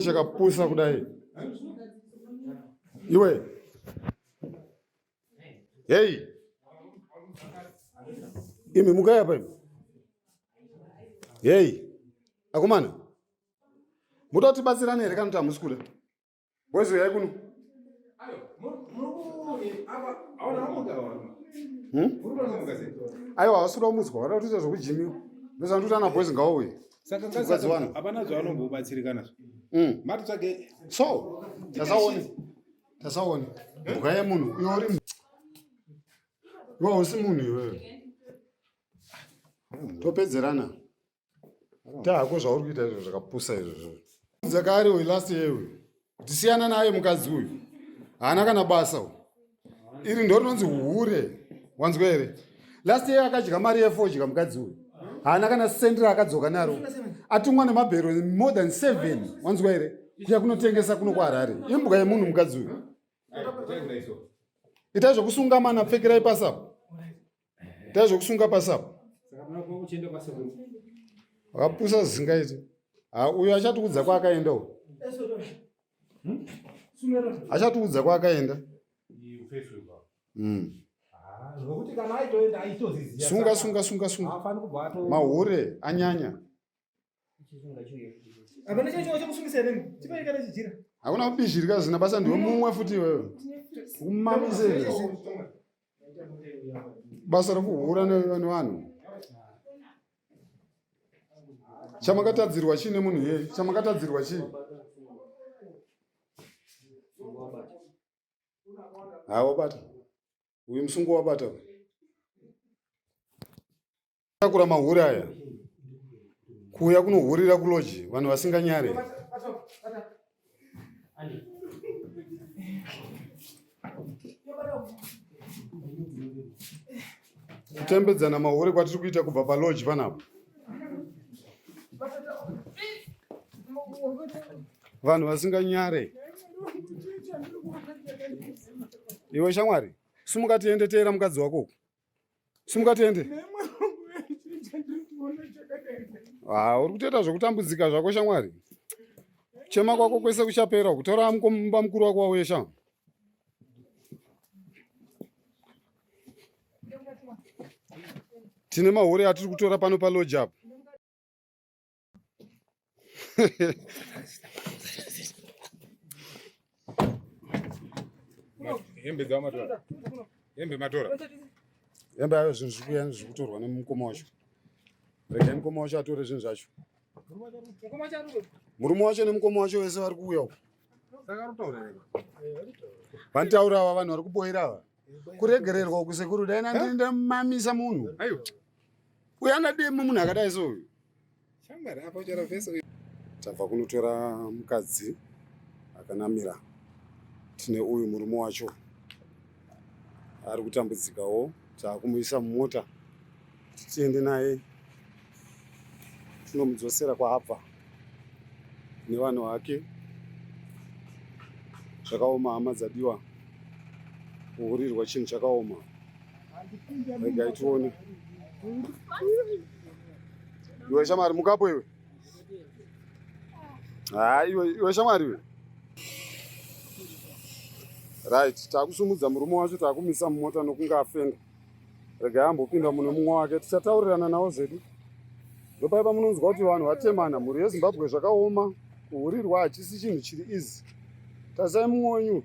Chakapusa kudai. Iwe. Hey. Imi mukai apa imi. Hey. Akomana. Muda kutibatsirana here kana kuti hamusi kuda? Boys uyai kuno. Hmm? Aiwa havasi kuda kumutswa, vada kutoita zvekujimiwa. Ndozvandikuti ana boys ngavauye. Saka Mukadzi hapana zvavanombobatsirikana. Mati tsvage. So, tasaone. Tasaone. Mbuka yemunhu iwe uri iwe hausi munhu iwewe. Topedzerana. Tahako zvauri kuita izvo zvakapusa izvozvo. Dzakari uyu last year uyu. Kuti siyana naye mukadzi uyu. Haana kana basa uyu. Iri ndo rinonzi hure. Wanzwa here? Last year akadya mari yefodya mukadzi uyu. Haana kana sendi raakadzoka naro. Atumwa nemabhero more than 7. Wanzwa here? Kuya kunotengesa kuno kuHarare. Imbwa yemunhu mukadzi uyu. Itai zvekusunga mana pfekerai pasapo. Itai zvekusunga pasapo. Wakapusa zvisingaiti. Ha uyu achatiudza kwaakaenda uyu. Achatiudza kwaakaenda. Sunga sunga sunga sunga. Mahure anyanya. Hakuna kubizhirika zvisina basa ndiwe mumwe futi iwewe. Umamise. Basa rekuhura nevanhu. Chamakatadzirwa chii nemunhu iyeye? Chamakatadzirwa chii? Ha wabata. Uyu musungo wabata. Takura mahure aya. Kuuya kunohurira kuloji vanhu vasinganyare. Kutembedzana mahure kwatiri kuita kubva paloji panapa. Vanhu vasinganyare. Iwe shamwari, simuka tiende teera mukadzi wako uku. Simuka tiende. Ah, uri kutoita zvekutambudzika zvako shamwari. Chema kwako kwese kuchapera kutora mumba mukuru wako wauye sha. Tine mahure atiri kutora pano palodge apo. Hembe dzamatora. Hembe matora. Hembe ayo zvinhu zviri kuya zviri kutorwa nemukoma wacho. Regai mukoma wacho atore zvinhu zvacho. Murume wacho nemukoma wacho vese vari kuuya uko. Vanitaura ava vanhu vari kuboira ava. Kuregererwa uku sekuru dai ndamamisa munhu. Uyu angademo munhu akadai so uyu. Tabva kunotora mukadzi akanamira. Tine uyu murume wacho ari kutambudzikawo taakumuisa mumota kuti tiende naye tinomudzosera kwaabva nevanhu vake. Zvakaoma hama dzadiwa, kuhurirwa chinhu chakaoma. Regai tione. Iwe shamwari mukapo iwe. Haa iwe iwe shamwari iwe. Right, takusumudza murume wacho takumisa mumota nokunge afenda. Regai ambopinda mune mumwe wake tichataurirana nawo zvedu. Ndopai pamunonzwa kuti vanhu vatemana mhuri yeZimbabwe zvakaoma kuhurirwa hachisi chinhu chiri easy. Tarisai mumwe wenyu.